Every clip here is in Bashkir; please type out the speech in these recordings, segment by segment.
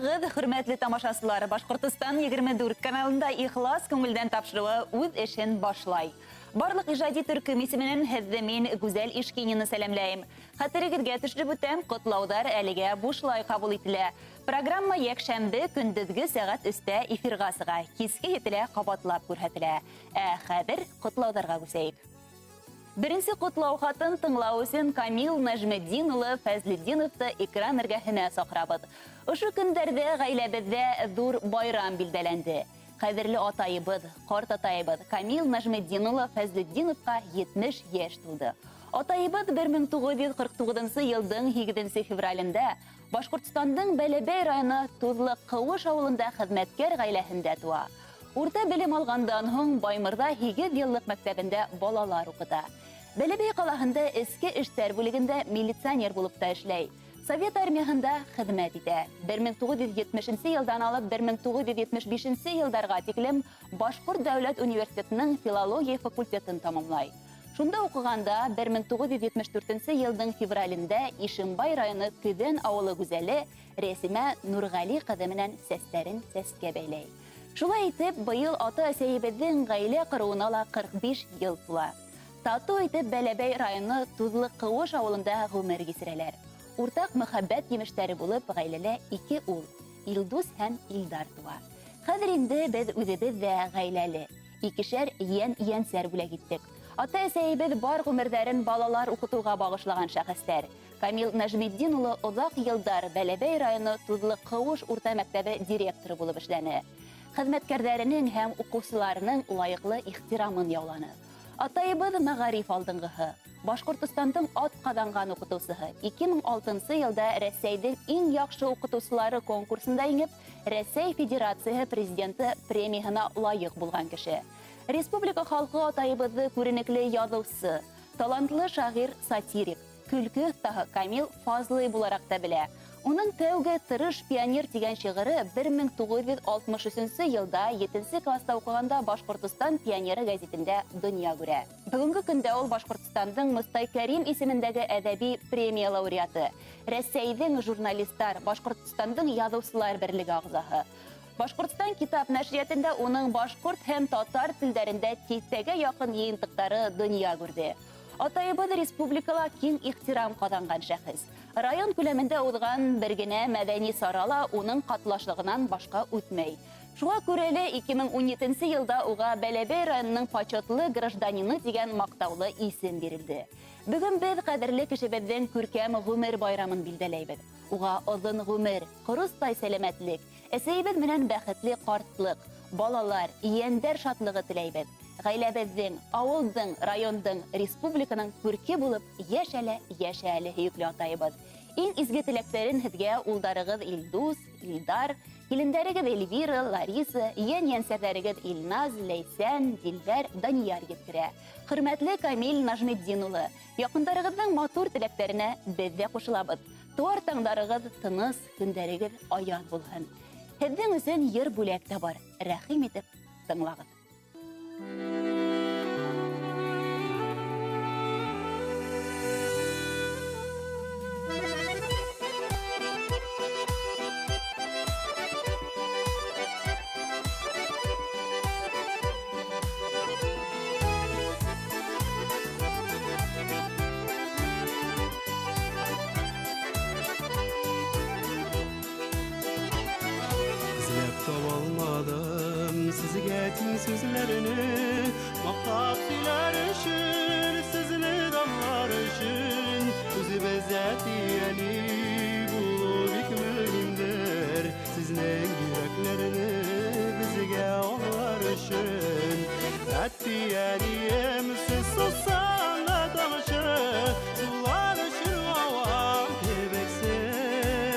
Һаумыһығыҙ, хөрмәтле тамашасылар! Башҡортостан 24 каналында ихлас күңелдән тапшырыуы үҙ эшен башлай. Барлыҡ ижади төркөм исеменән һеҙҙе мин, Гүзәл Ишкинина, сәләмләйем. Хәтерегеҙгә төшөрөп үтәм, ҡотлауҙар әлегә бушлай ҡабул ителә. Программа йәкшәмбе көндөҙгө сәғәт өстә эфирға сыға, киске етелә ҡабатлап күрһәтелә. Ә хәҙер ҡотлауҙарға күсәйек. Беренсе ҡотлау хатын тыңлау өсөн Камил Нәжметдин улы Фәзлетдиновты экран эргәһенә саҡырабыҙ. Ошо көндәрҙә ғаиләбеҙҙә ҙур байрам билдәләнде. Ҡәҙерле атайыбыҙ, ҡарт атайыбыҙ Камил Нәжметдин улы Фәзлетдиновҡа 70 йәш тулды. Атайыбыҙ 1949 йылдың 8 февралендә Башҡортостандың Бәләбәй районы Туҙлы Ҡыуыш ауылында хеҙмәткәр ғаиләһендә туа. Урта белем алғандан һуң Баймырҙа 8 йыллыҡ мәктәбендә балалар уҡыта. Бәләбәй ҡалаһында эске эштәр бүлегендә милиционер булып та эшләй. Совет армияһында хеҙмәт итә. 1970 йылдан алып 1975 йылдарға тиклем Башҡорт дәүләт университетының филология факультетын тамамлай. Шунда уҡығанда 1974 йылдың февралендә Ишембай районы Көҙән ауылы гүзәле Рәсимә Нурғәли ҡыҙы менән сәстәрен сәскә бәйләй. Шулай итеп, быйыл ата-әсәйебеҙҙең ғаилә ҡороуына ла 45 йыл тула. Татыу итеп Бәләбәй районы Туҙлы Ҡыуыш ауылында ғүмер кисерәләр. Уртаҡ мөхәббәт емештәре булып ғаиләлә ике ул, Илдус һәм Илдар туа. Хәҙер инде беҙ үҙебеҙ ҙә ғаиләле. Икешәр йән-йәнсәр бүләк иттек. Ата-әсәйебеҙ бар ғүмерҙәрен балалар уҡытыуға бағышлаған шәхестәр. Камил Нәжметдин улы оҙаҡ йылдар Бәләбәй районы Туҙлы Ҡыуыш урта мәктәбе директоры булып эшләне. Хеҙмәткәрҙәренең һәм уҡыусыларының лайыҡлы ихтирамын яуланы. Атайыбыҙ мәғариф алдынғыһы, Башҡортостандың атҡаҙанған уҡытыусыһы, 2006 йылда Рәсәйҙең иң яҡшы уҡытыусылары конкурсында еңеп, Рәсәй Федерацияһы Президенты премияһына лайыҡ булған кеше. Республика халҡы атайыбыҙҙы күренекле яҙыусы, талантлы шағир-сатирик, көлкө оҫтаһы Камил Фазлый булараҡ та белә. Уның тәүге Тырыш пионер тигән шиғыры 1963 йылда 7 класста уҡығанда Башҡортостан пионеры гәзитендә донъя күрә. Бөгөнгө көндә ул Башҡортостандың Мостай Кәрим исемендәге әҙәби премия лауреаты, Рәсәйҙең журналистар, Башҡортостандың яҙыусылар берлеге ағзаһы. Башҡортостан китап нәшриәтендә уның башҡорт һәм татар телдәрендә тиҫтәгә яҡын йыйынтыҡтары донъя күрҙе. Атайыбыҙ республикала киң ихтирам ҡаҙанған шәхес. Район күләмендә уҙған бер генә мәҙәни сара ла уның ҡатнашлығынан башҡа үтмәй. Шуға күрә лә 2017 йылда уға Бәләбәй районының почетлы гражданины тигән маҡтаулы исем бирелде. Бөгөн беҙ ҡәҙерле кешебеҙҙең күркәм ғүмер байрамын билдәләйбеҙ. Уға оҙон ғүмер, ҡоростай сәләмәтлек, әсәйебеҙ менән бәхетле ҡартлыҡ, балалар, ейәндәр шатлығы теләйбеҙ. Ғаиләбеҙҙең, ауылдың, райондың, республиканың күрке булып йәшә лә йәшә әле һөйөклө атайыбыҙ. Иң изге теләктәрен һеҙгә улдарығыҙ Илдус, Илдар, килендәрегеҙ Эльвира, Лариса, ейән-ейәнсәрҙәрегеҙ Илназ, Ләйсән, Дилбәр, Данияр еткерә. Хөрмәтле Камил Нажметдин улы, яҡындарығыҙҙың матур теләктәренә беҙ ҙә ҡушылабыҙ. Тыуар таңдарығыҙ тыныс, көндәрегеҙ аяҙ булһын. Һеҙҙең өсөн йыр бүләк тә бар, рәхим итеп тыңлағыҙ. Эзләп табалмадым сезгә тиң сүзләрне, Мактап сөйләр өчен, сезне данлар өчен. Үзебез әти-әни булу бик мөһимдер, Сезнең йөрәкләрне безгә аңлар өчен. Әти-әнием, сез сусаң да тамчы, Сулар өчен һавам кебексез.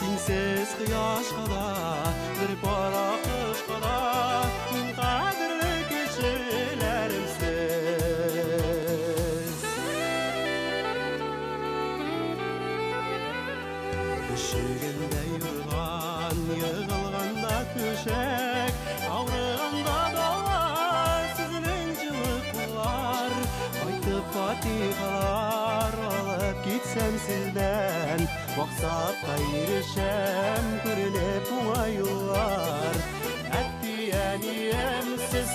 Тиңсез кояшка да, бер пар аккошка да Иң кадерле кешеләрем сез. Өшегәндә юрган, егылганда түшәк, Авырганда дава, сезнең җылы куллар. Маҡсатҡа ирешәм, күренеп уңай юллар. Әти-әнием, сез.